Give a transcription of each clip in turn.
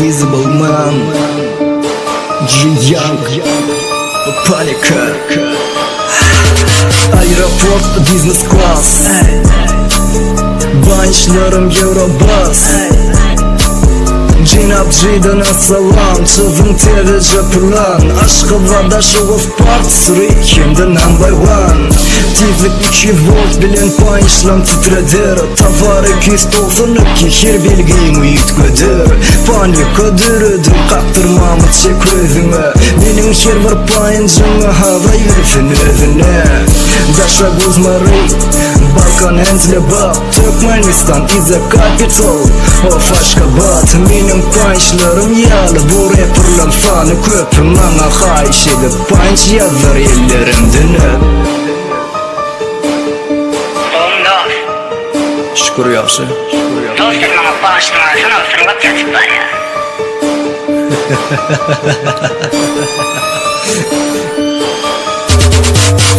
Invisible Man G Young Panika Aeroport business class Bançlarım Eurobus Jenap G'den salam Çyzyň täzeje plan Aşgabada show part 3 hem-de number one Tizlik 200 volt bilen pançlam titreder Towar 292 her belgiňi üýtgeder Panika döredim kakdyrmamy çek özüňe Meniň her bir paýynjyňa hawa ýürsün özüne Daşoguz Mary Balkan and Lebap Türkmenistan is a capital of Aşgabat Meniň pançlarym ýaly bu reperleň sany köp Maňa haýyş edip panç ýazdyr ellerimden öp. Gowmy dos? Şükür ýagşy. Dos sen maňa başlyň alsana syrlap ýatyp barýar.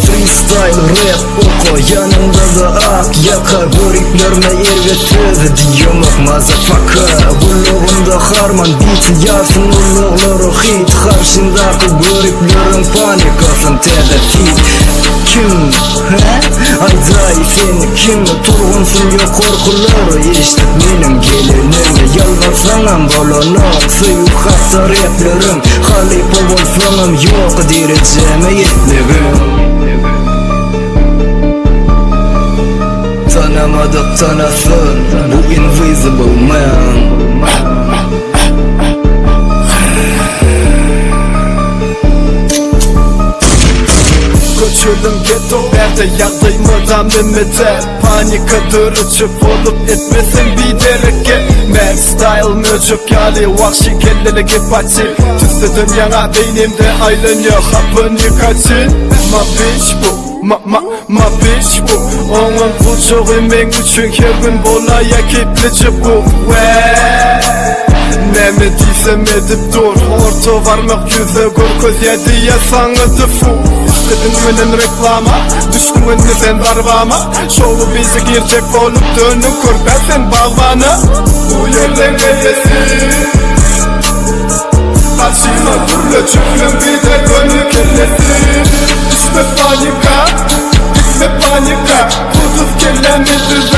Freestyle rap oka ýanyňda-da ak ýaka Göriplerime erbet söz diýemok motherfucker Gulagymda harman beat ýarsyn ulaglary hit Garşyňdaky göripleriň panikasyn täze fit Kim hä? Aýdaý sen kim Turgunsyň ýokarkylar eşdip meniň gelenimi Ýalbarsaňam bolanok söýgi hakda replerim Halypa bolsaňam ýok derejäme ýetmegim Tanamadyk tanasyn bu invisible man. Köçelim ghetto bärde ýagdaý mydam nemede Panika döretjek bolup etmeseň biderek gep Mad style möjek ýaly wagşy kelleli gep açyp Tüsseden ýaňa beýnimde aýlanýar hapa nikotin Ma bitch bu ma ma ma bitch bu Oňam gujagy meň üçin her gün bolaýa keýplije bu Wäý Näme diýsem edip dur Orta barmak ýüze görkezýä diýýä saňa fu Islediň menden reklama Düşdüň indi sen zarbama Şowy bize girjek bolup döndüň körpä sen bagbana Bu ýerleň eýesi Garşyma gürlejeklem bize göni kellesi Düşme panika Gitme panika Kuduz kellämi düz.